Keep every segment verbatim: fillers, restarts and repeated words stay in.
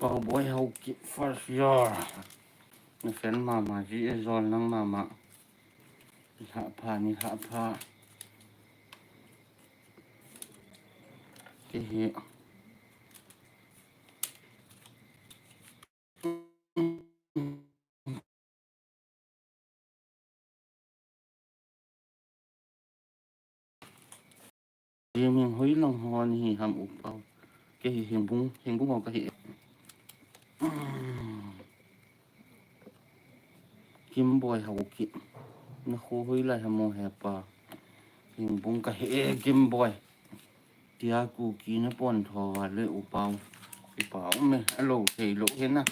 Paoboi Haokip first year. Na fan mama ji e, jol nang mama. Ni lhapha, ni lhapha. Kei hi. Jiming hoi lang hon hi ham u pau. Kei hi Hengbung, Hengbung ho ka hi. Kimboi Haokip. Na kho hoi lai ham u hepa. Hengbung ka hi e Kimboi. Tia Kuki na pon tho va le u pau. Kipah um e, alo thei lou hi na.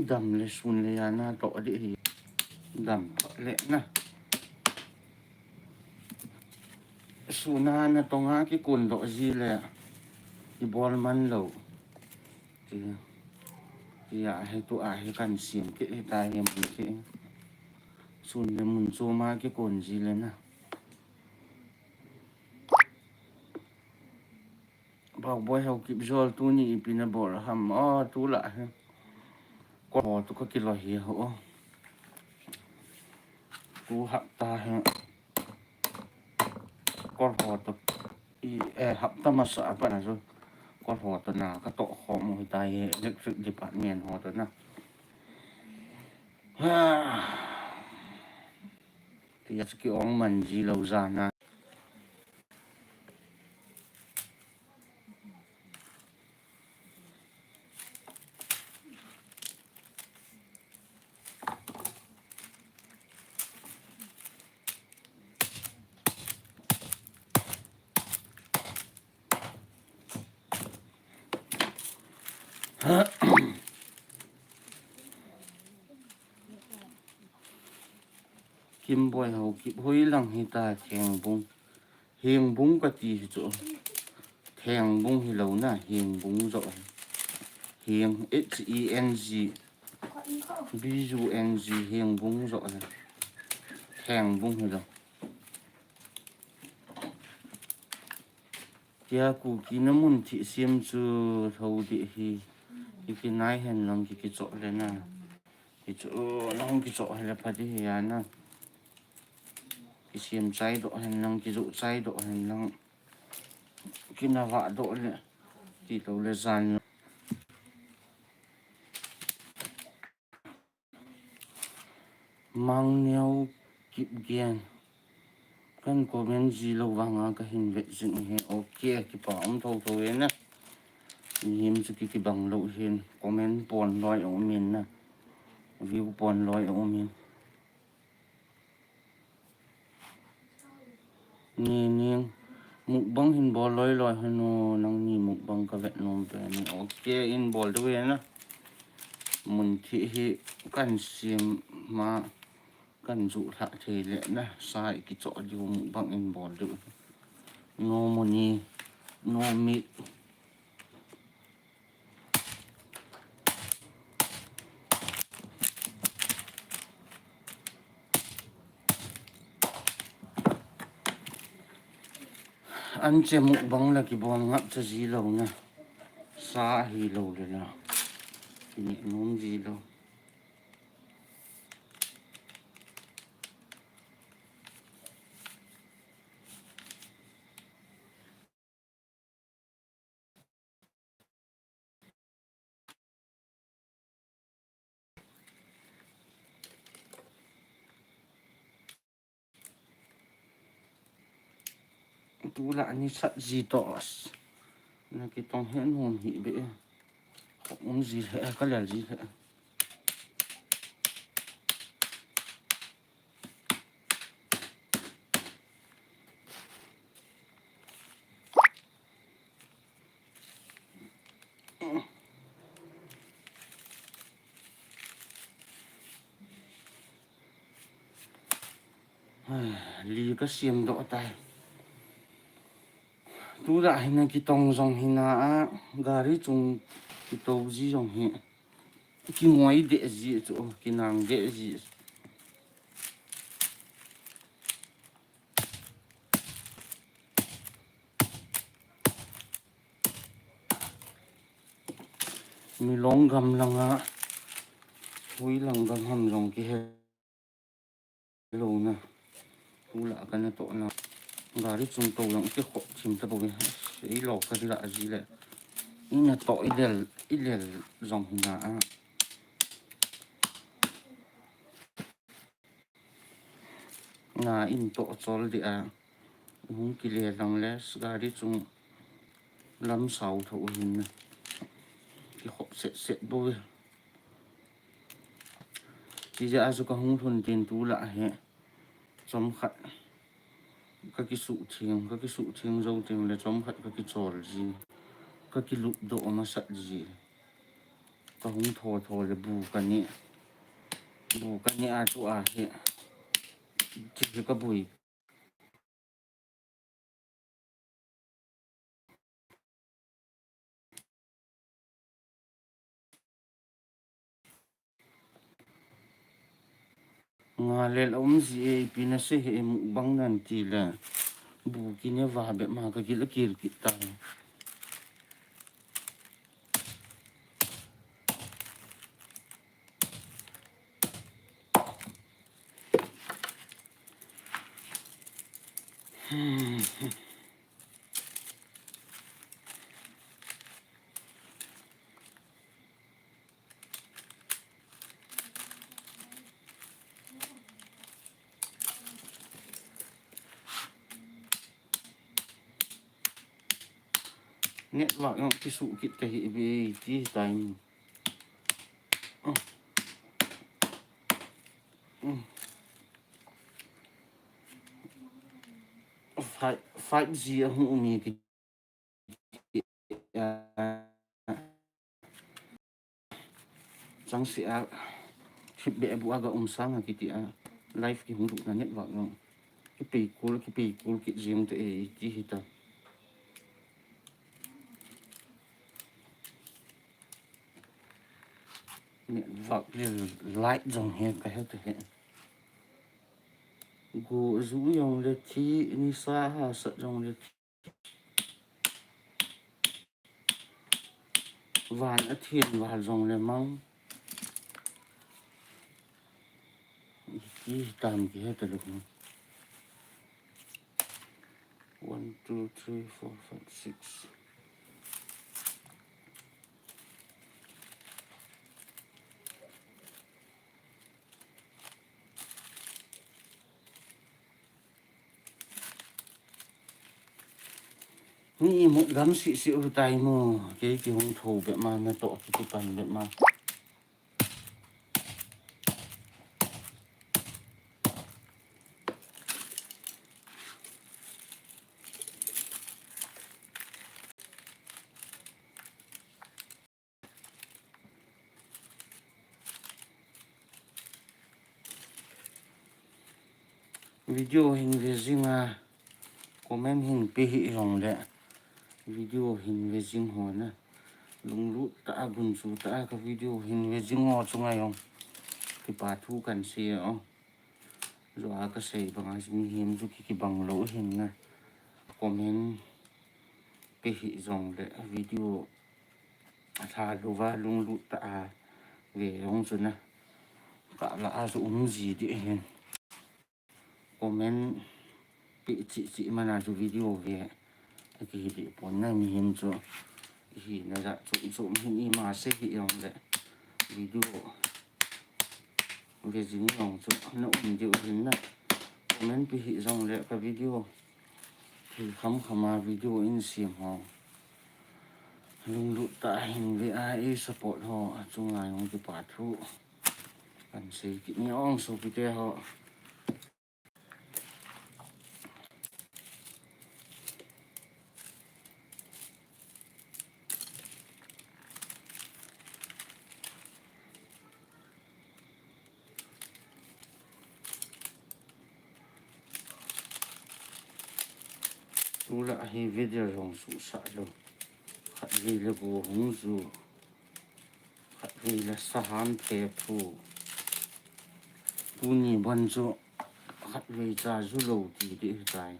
Dam le sun le a na toh ding hi. Dam toh le na. Sun a na tong a kikun doh ji le. Kibol man lou. Ti, tia hi tua hi kan siam kit hi ta hi mun kit. Sun le mun chu ma kikun ji le na. Paoboi Haokip jol tuni ipi na bol ham. O, tulai hi. Kol ho toh ka kilo hi ho. Tu hapta hi. Kol ho toh. I, eh, hapta masa apa na so. Kol ho toh na ka toh ho mu hi ta hi electric department ho toh na. Ha. Tia chu ki ong man ji lou jan a. Kimboi Haokip hoi lang hi ta Hengbung. Hengbung ka ti hi chu. Hengbung hi lou na, Hengbung jo. Heng, H E N G. B U N G, Hengbung jo. Hengbung hi lou. Tia Kuki na mun thih siam chu tho ding hi. Ki kinai hen lang ki kichoh le na. Kichoh, nang kichoh le pha ding hi a na. Kisiam chai doh hen lang, kijoh chai doh hen lang. Kinava doh le. Ti lou le jan. Mangneo Kipgen. Kan comment ji lou vanga ka hin vet jing hi. Ok, kipah um thotho e na. Mihem chu ki kibang lou hin. Comment pon loi um in na. View pon loi um in. Ni ning mukbang hin bol loi loi hanu, nangni mukbang ka vet nom pen. Ok, in bol diu ve na. Mun thih hi kan siam ma kan ju lha thei le na. Sa i kichoh diu mukbang in bol diu. No money, no meat. An che mukbang la kibol ngap cha ji lou na. Sa hi lou le la. Ni nom ji lou. Tulai ni sat ji tos. Na kitong hen hon hi be. Um ji le, ka lel ji le. Li ka siam doh tai. Tulai hin a kitong jong hin a, gari chung kito ji jong hi. Kingoi deh ji chu, kinang deh ji. Milong gam langa, hoilang gam ham jong kihe lou na. Tulai kana toh na. Gari chung to jong kikhop thim ta bou ve. Eilou ka dila ji le. Ina toh ilel, ilel jong hin a. Na in toh chol deh a. Hung kile lang le, gari chung lam sao tho hin na. Kikhop set set bou ve. Tijeh a chu ka hung lhun tin tulai hi. Chomkhat ka kisuh theng, ka kisuh theng jou teng le chomkhat ka kichol ji. Ka kilup doh masat ji. Ka hung tho tho le bu ka neh. Bu ka neh a chu ahi. Chu chu ka bui. Nga le la um ji e, ipi na sei he, mukbang nan ti le. Bu kine va be ma ka kil a kil kit ta. Network jong kisuh kit kahi ve ti time. Five, five G a hung um e kiti a. Chang se a, thip be bu a ga um sang a kiti a. Live kihung lut na network jong. Kipei kul, kipei kul kit jing te e, ti hita. Network le light jong he ka he te he. Go ju jong le thi, nisa hahsat jong le thi. Van a thian val jong le mang. Ki tam ki he ta luk. One, two, three, four, five, six. Ni mu gam si si u tai mu, kei kihung tho be ma, na to ki pan be ma. Video hin ve jing a, comment hin pe hih jong le, video hin ve jing ho na. Lunglut tah a, gunchu tah a ka video hin ve jing ho chunga jong kipa thu kan sei o. Jua ka sei banga mihem chu ki kibang lou hin na. Comment pe hih jong le, video a lha louva lunglut tah a ve jong chu na. Ka la a chu um ji di hin. Comment pe chi chi mana chu video ve. A ki hi di pon na mihem chu. Hi na ja chu chu hin ima sei hi jong le. Video ve jing jong chu na um diu hin na. Comment pe hih jong le ka video. Hi kham kham a video in sem ho. Lunglut tah in ve a ei support ho achunga jong kipa thu kahin sei kit nge sopite ho. Tulai hi video jong suhsah lou. Khatvei le go hung ju, khatvei le sahan thephu. Tuni ban chu khatvei cha ju lou ti ding ahitai.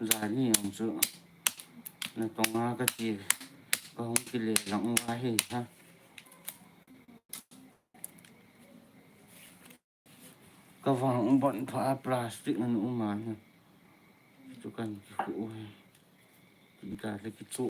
Jani jong chu natonga kati, kahung kile lang uva hi ha. Kavang um ban pha plastic ana um a na. Chu kahin kikhu u hi. Ti ta le kichu